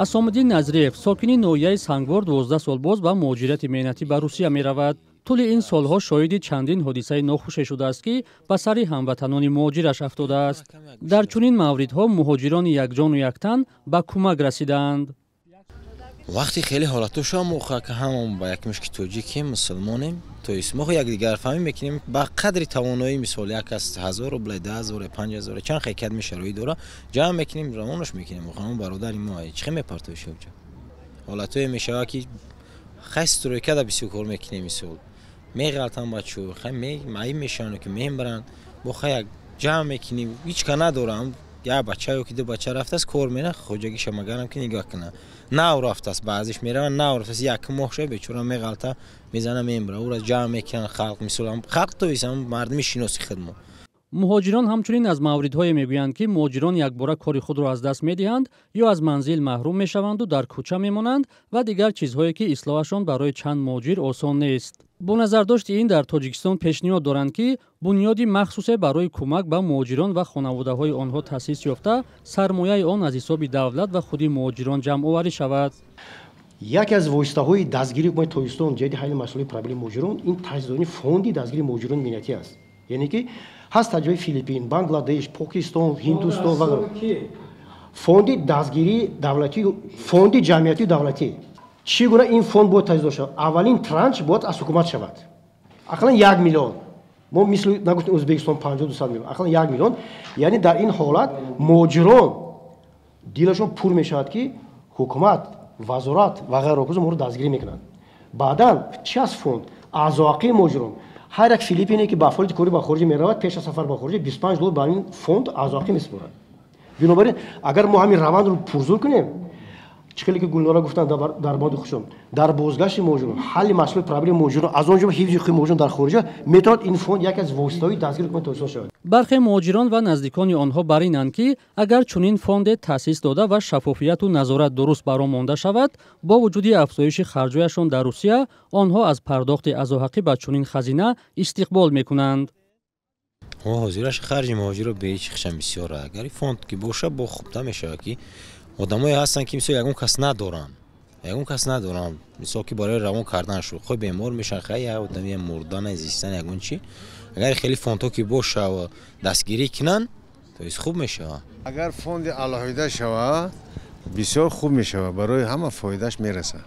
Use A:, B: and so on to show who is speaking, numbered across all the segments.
A: Асомиддин Назриев, сокини ноҳияи Сангвор, 12 сол боз ба муҳоҷирати меҳнатӣ ба Русия меравад. Тӯли ин солҳо шоҳиди чандин ҳодисаи нохуше шудааст, ки ба сари ҳамватанони муҳоҷираш афтодааст. Дар чунин мавридҳо муҳоҷирони якҷону яктан ба кӯмак расидаанд.
B: Вақти хеле ҳолатҳо шуд, мо ҳамон ба як мушки тоҷикем, мусулмонем, то есть мо якдигарфаҳмӣ мекунем ба қадри тавоноӣ. Мисол, як кас 1000 рубля, 10 000, 5000, чанд хекат шароит дора, ҷамъ мекунем, равонаш мекунем. Ҳамон бародари мо чӣ мепартоиши. Ҳолатҳое мешавад, ки хай, стройкада бисёр кор мекунем, мисол, меғалтам бачо, хай, маиб мешаванд, ки мембаранд, бо хай як ҷамъ мекунем. Ҳеч ка надорам, як бача ё ки ду бача рафтааст, кор мера, хоҷагиша магарам ки нигоҳ кунад. Нав рафтааст, баъзеш мераванд, нав рафтааст, як моҳ шуда, бечора меғалта, мезана, мембара. Ӯра ҷамъ мекунанд халқ, мисол, халқ, то есть мардуми шиноси худмо.
A: Муҳоҷирон ҳамчунин аз мавридҳое мегӯянд, ки муҳоҷирон якбора кори худро аз даст медиҳанд ё аз манзил маҳрум мешаванду дар кӯча мемонанд ва дигар чизҳое, ки ислоҳашон барои чанд муҳоҷир осон нест. Бо назардошти ин, дар Тоҷикистон пешниҳод доранд, ки бунёди махсусе барои кӯмак ба муҳоҷирон ва хонаводаҳои онҳо таъсис ёфта, сармояи он аз ҳисоби давлат ва худи муҳоҷирон ҷамъоварӣ шавад.
C: Яке аз воситаҳои дастгирии ҳукумати Тоҷикистон ҷиҳати ҳалли масъалаи проблеми муҳоҷирон ин таъсис додани фонди дастгирии муҳоҷирони меҳнатӣ аст. Яъне ки ҳаст таҷрибаи Филиппин, Бангладеш, Покистон, Ҳиндустон ва фонди дастгирии давлатӣ, фонди ҷамъиятию давлатӣ. Чӣ гуна ин фонд бояд таъсис дода шавад? Аввалин транш бояд аз ҳукумат шавад, ақаллан 1 миллион. Мо мисли нагуфтем Ӯзбекистон 50-200 миллион, ақаллан 1 миллион. Яъне дар ин ҳолат муҳоҷирон дилашон пур мешавад, ки ҳукумат, вазорат ва ғайро моро дастгирӣ мекунанд. Баъдан чӣ аст фонд? Аъзоҳаққии муҳоҷирон. Ҳар як филиппине, ки ба фаъолияти корӣ ба хориҷа меравад, пеш аз сафар ба хориҷа 25 доллар ба ин фонд аъзоҳаққӣ месупорад. Бинобар ин, агар мо ҳамин равандро пурзур кунем, чӣ хеле ки Гулнора гуфтанд дар бораи хушон, дар бозгашти муҳоҷирон, ҳалли масъалаи проблеми муҳоҷирон, аз он ҷумла ҳифзи ҳуқуқи муҳоҷирон дар хориҷа, метавонад ин фонд яке аз воситаҳои дастгирии ҳукумати Тоҷикистон шавад.
A: Бархе муҳоҷирон ва наздикони онҳо бар инанд, ки агар чунин фонде таъсис дода ва шаффофияту назорат дуруст бар он монда шавад, бо вуҷуди афзоиши харҷҳояшон дар Русия, онҳо аз пардохти аъзоҳаққӣ ба чунин хазина истиқбол мекунанд.
B: Ҳозираш харҷи муҳоҷиро беҳеҷ хишам бисёр. Агар фонд ки боша, бо хубтар мешавад, ки одамое ҳастанд, ки мисол ягон кас надоранд, ягон кас надоранд, мисол, ки барои равон кардан шу хой бемор мешаванд, хай, як одами мурдан, зистан, ягон чи. Агар хеле фондҳо ки боша ва дастгирӣ кунанд, то есть хуб мешавад.
D: Агар фонди алоҳида шавад, бисёр хуб мешавад, барои ҳама фоидааш мерасад.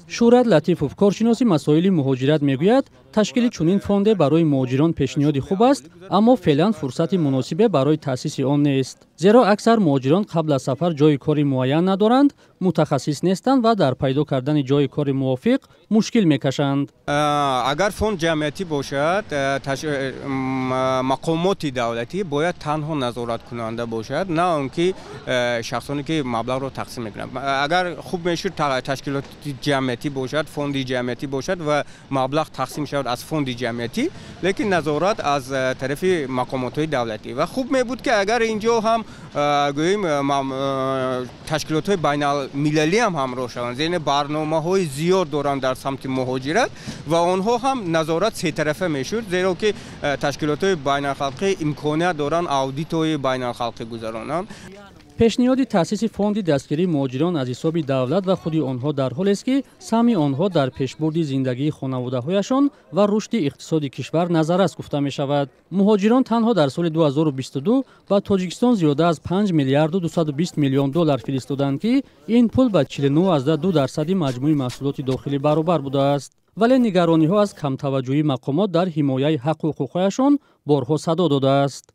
A: Шӯҳрат Латифов, коршиноси масоили муҳоҷират, мегӯяд, ташкили чунин фонде барои муҳоҷирон пешниҳоди хуб аст, аммо феълан фурсати муносибе барои таъсиси он нест, зеро аксар муҳоҷирон қабл аз сафар ҷойи кори муайян надоранд, мутахассис нестанд ва дар пайдо кардани ҷойи кори мувофиқ мушкил мекашанд.
E: Агар фонд ҷамъиятӣ бошад, мақомоти давлатӣ бояд танҳо назораткунанда бошад, на он ки шахсоне ки маблағро тақсим мекунанд. Агар хуб мешуд, ташкилоти ҷамъиятӣ бошад, фонди ҷамъиятӣ бошад ва маблағ тақсим шавад аз фонди ҷамъиятӣ, лекин назорат аз тарафи мақомотҳои давлатӣ. Ва хуб мебуд, ки агар ин ҷо ҳам, гӯем, ташкилотҳои байналмилалӣ ҳам ҳамроҳ шаванд, зеро барномаҳои зиёд доранд дар самти муҳоҷират ва онҳо ҳам назорат сетарафа мешуд, зеро ки ташкилотҳои байналхалқӣ имконият доранд аудитҳои байналхалқӣ гузаронанд.
A: Пешниҳоди таъсиси фонди дастгирии муҳоҷирон аз ҳисоби давлат ва худи онҳо дар ҳолест, ки саҳми онҳо дар пешбурди зиндагии хонаводаҳояшон ва рушди иқтисоди кишвар назаррас гуфта мешавад. Муҳоҷирон танҳо дар соли 2022 ба Тоҷикистон зиёда аз 5 миллиарду 220 миллион доллар фиристоданд, ки ин пул ба 49,2 дарсади маҷмӯи маҳсулоти дохилӣ баробар будааст. Вале нигарониҳо аз камтаваҷҷӯҳии мақомот дар ҳимояи ҳаққу ҳуқуқҳояшон борҳо садо додааст.